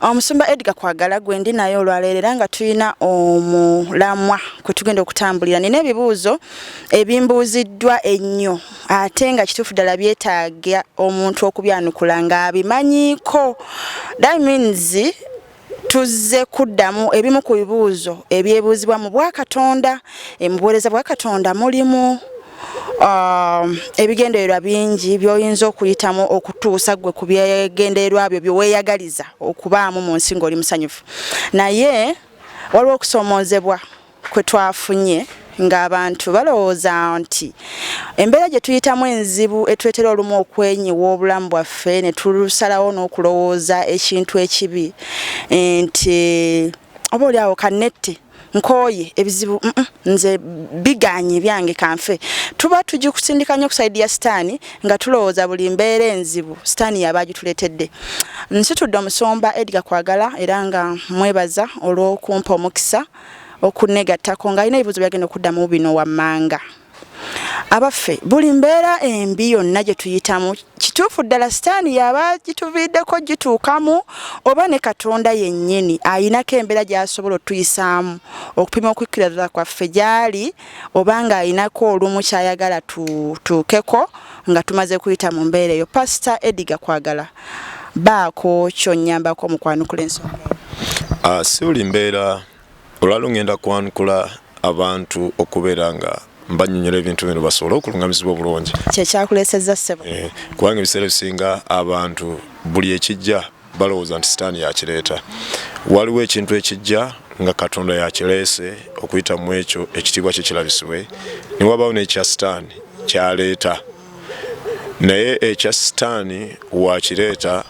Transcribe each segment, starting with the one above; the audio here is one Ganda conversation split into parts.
Omusumba Edgar Kwagala gwe ndi naye olwaleero era nga tulina omulamwa kwe tugenda okutambulira. Nina ebibuuzo ebimbuuziddwa ennyo ate nga kituufu ddala byetaaga omuntu okubyanukula ng'abimanyiiko. That means tuzze kuddamu ebimu ku bibuuzo ebyebuuzibwa mu bwakatonda. Mu buweereza bwa Katonda mulimu ebigendererwa bingi by'oyinza okuyitamu okutuusa ggwe ku byegendererwa byo bye weeyagaliza okubaamu mu nsi ng'oli musanyufu. Naye waliwo okusoomoozebwa kwe twafunye ng'abantu balowooza nti embeera gye tuyitamu enzibu etuleetera olumu okwenyiwa obulamu bwaffe ne tusalawo n'okulowooza ekintu ekibi nti oba oli awo kannette nkooye ebizibu nze biganye ebyange kanfe. Tuba tugikusindika nnyo ku sayidi ya sitaani nga tulowooza buli mbeera enzibu sitaani yaba agituleetedde. Nsitudde omusumba Edgar Kwagala era nga mwebaza olw'okumpa omukisa okunegattako ng'alina ebibuuzo byagenda okuddamu bino wammanga. Abaffe, buli mbeera embi yonna gye tuyitamu kituufu ddala sitaani yaba gituviiddeko gituukamu oba ne Katonda yennyini ayinako embeera gy'asobola otuyisaamu okupima okukkiriza kwaffe gy'ali oba ng'ayinako olumu ky'ayagala tutuukeko nga tumaze kuyita mu mbeera eyo. Pasita Edgar Kwagala, baako ky'onnyambako mu kwanukula ensonga eyo. Si buli mbeera. Olwaleero ngenda kwanukula abantu okubeera nga mbanyonyola ebintu bino basobole okulungamizibwa obulungi. Kyekyakuleesezza ssebo. Kubanga ebiseera ebisinga abantu buli ekijja balowooza nti sitaani yakireeta. Waliwo ekintu ekijja nga Katonda yakireese okuyita mu ekyo ekitiibwa kye kirabisibwe, ne wabaawo n'ekya sitaani kyaleeta. Naye ekya sitaani wakireeta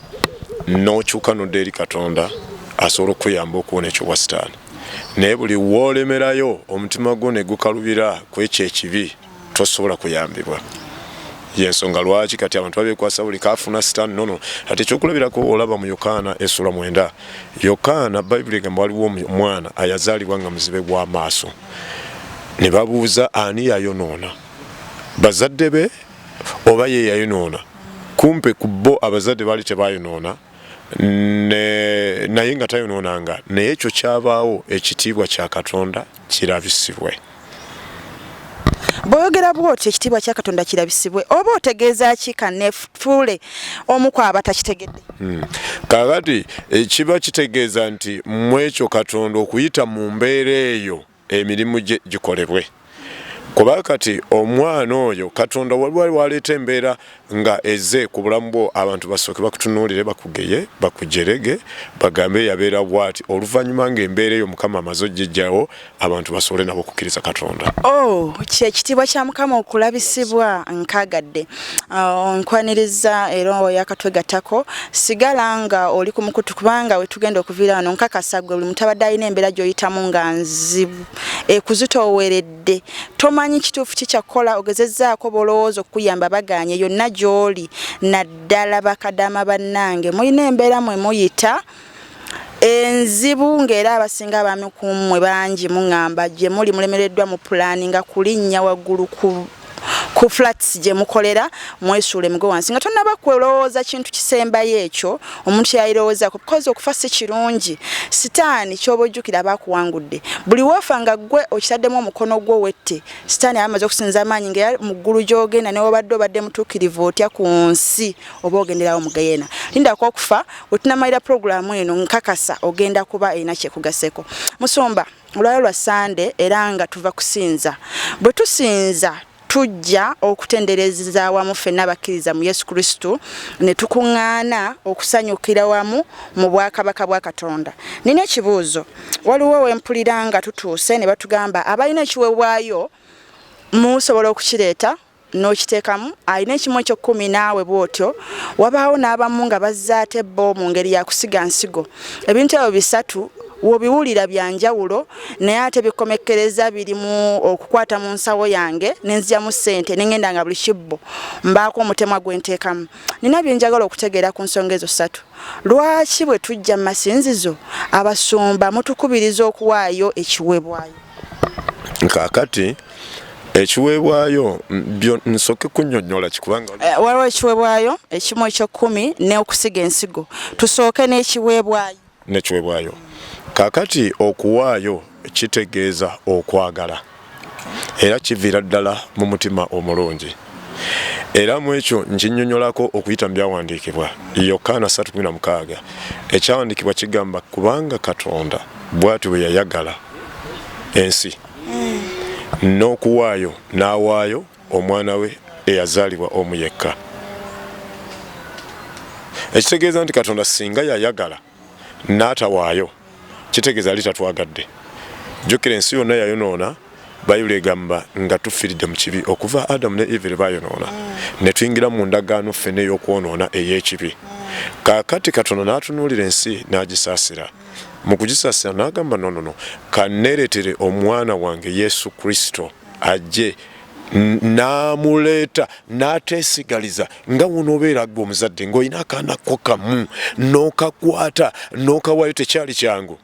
n'okyuka n'odda eri Katonda asobola okukuyamba okuwona ekyobwa sitaani. Naye buli w'olemerayo omutima gwo ne gukalubira ku ekyo ekibi tosobola kuyambibwa. Y'ensonga lwaki kati abantu babeekwasa buli kaafuna sitaani nono. Ate ekyokulabirako olaba mu Yokaana essula 9. Yokaana Bayibuli egamba waliwo omwana ayazaalibwa nga muzibe gw'amaaso. Ne babuuza ani yayonoona? Bazadde be oba ye yayonoona? Kumpe ku bo abazadde baali tebayonoona naye nga tayonoonanga, naye ekyo kyabaawo ekitiibwa kya Katonda kirabisibwe. Bw'oyogera bw'otyo ekitiibwa kya Katonda kirabisibwe oba otegeeza ki? Kanneefuule omu ku abatakitegedde. Kaakati kiba kitegeeza nti mu ekyo Katonda okuyita mu mbeera eyo emirimu gye gikolebwe. Kuba kati omwana oyo Katonda waliwo waleeta embeera nga eze ku bulamu bwo, abantu basooke bakutunuulire, bakugeye, bakujerege, bagambe yabeera bw'ati, oluvannyuma ng'embeera eyo Mukama amaze ogiggyawo, abantu basobole nabo okukkiriza Katonda. Oh, ky'ekitiibwa kya Mukama okulabisibwa. Nkagadde. Nkwaniriza era oyo akatwegattako. Sigala nga oli ku mukutu kubanga we tugenda okuviira wano nkakasa ggwe buli muntu abadde alina embeera gy'oyitamu nga nzibu ekuzitooweredde, tomanyi kituufu ki kya kukola, ogezezzaako b'olowooza okukuyamba bagaanye, yonna gy'oli naddala bakadaama bannange mulina embeera mwe muyita enzibu ng'era abasinga abaami ku mmwe bangi muŋŋamba gye muli mulemereddwa mu pulaani nga kulinnya waggulu ku ku flats gye mukolera mwesuule mugwe wansi nga tonnaba kulowooza kintu kisembayo ekyo omuntu kyeyalirowoozaako because okufa si kirungi. Sitaani ky'oba ojjukira aba akuwangudde. Buli woofa nga ggwe okitaddemu omukono gwo wette, sitaani aba amaze okusinza amaanyi ng'era mu ggulu gy'ogenda ne w'obadde obadde mutuukirivu otya ku nsi oba ogenderawo mu geyeena. Lindako okufa wetunamalira pulogulaamu eno nkakasa ogenda kuba erina kyekugaseko. Musumba, olwaleero lwa Ssande era nga tuva kusinza. Bwe tusinza tujja okutendereza awamu ffenna abakkiriza mu Yesu Kristo ne tukuŋŋaana okusanyukira wamu mu bwakabaka bwa Katonda. Nina ekibuuzo. Waliwo we mpulira nga tutuuse ne batugamba abalina ekiweebwayo musobola okukireeta n'okiteekamu, alina ekimu eky'ekkumi naawe bw'otyo. Wabaawo n'abamu nga bazze ate bo mu ngeri ya kusiga nsigo. Ebintu ebyo bisatu w'obiwulira bya njawulo naye ate bikomekkereza biri mu okukwata mu nsawo yange ne nzigyamu ssente ne ngenda nga buli kibbo mbaako omutemwa gwe nteekamu. Nina bye njagala okutegeera ku nsonga ezo ssatu. Lwaki bwe tujja mu masinzizo abasumba mutukubiriza okuwaayo ekiweebwayo? Kaakati ekiweebwayo byo nsooke kunnyonnyola ki kubanga Waliwo ekiweebwayo ekimu eky'ekkumi n'okusiga ensigo. Tusooke n'ekiweebwayo. N'ekiweebwayo. Kaakati okuwaayo kitegeeza okwagala, era kiviira ddala mu mutima omulungi. Era mu ekyo nkinnyonnyolako okuyita mu byawandiikibwa. Yokaana 3:16, ekyawandiikibwa kigamba, kubanga Katonda bw'atyo bwe yayagala ensi, n'okuwaayo n'awaayo omwana we eyazaalibwa omu yekka. Ekitegeeza nti Katonda singa yayagala n'atawaayo, kitegeeza yali tatwagadde. Jjukira, ensi yonna yayonoona. Bayibuli egamba nga tufiiridde mu kibi okuva Adamu ne Eve lwe baayonoona, ne tuyingira mu ndagaano ffenna ey'okwonoona ey'ekibi. Kaakati Katonda n'atunuulira ensi n'agisaasira. Mu kugisaasira n'agamba, nonono, kanneereetere omwana wange Yesu Kristo ajje. N'amuleeta n'ateesigaliza, nga wonoobeera ggwe omuzadde ng'olina akaana ko kamu n'okakwata n'okawaayo, tekyali kyangu.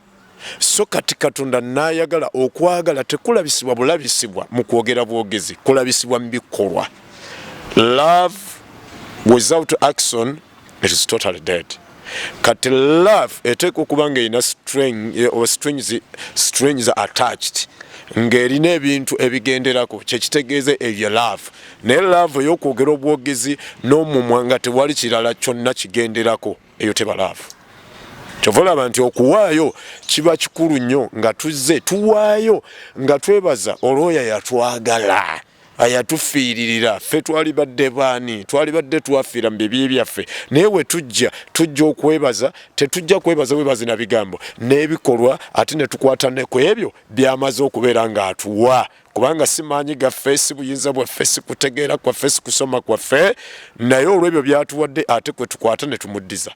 So kati Katonda n'ayagala, okwagala tekulabisibwa bulabisibwa mu kwogera bwogezi, kulabisibwa mu bikolwa. Love without action, it is totally dead. Kati love eteekwa okuba ng'erina strings attached, ng'erina ebintu ebigenderako, kyekitegeeza ebyo love. Naye love ey'okwogera obwogezi n'omumwa nga tewali kirala kyonna kigenderako, eyo teba love. Kyova olaba nti okuwaayo kiba kikulu nnyo, nga tuzze tuwaayo nga twebaza olwoyo yatwagala, ayatufiiririra. Ffe twalibadde baani? Twalibadde twafiira mu bibi byaffe, naye we tujja, tujja okwebaza. Tetujja kwebaza bwebazi na bigambo, n'ebikolwa, ate ne tukwata ne ku ebyo byamaze okubeera ng'atuwa, kubanga si maanyi gaffe, si buyinza bwaffe, si kutegeera kwaffe, si kusoma kwaffe, naye olw'ebyo byatuwadde ate kwe tukwata ne tumuddiza.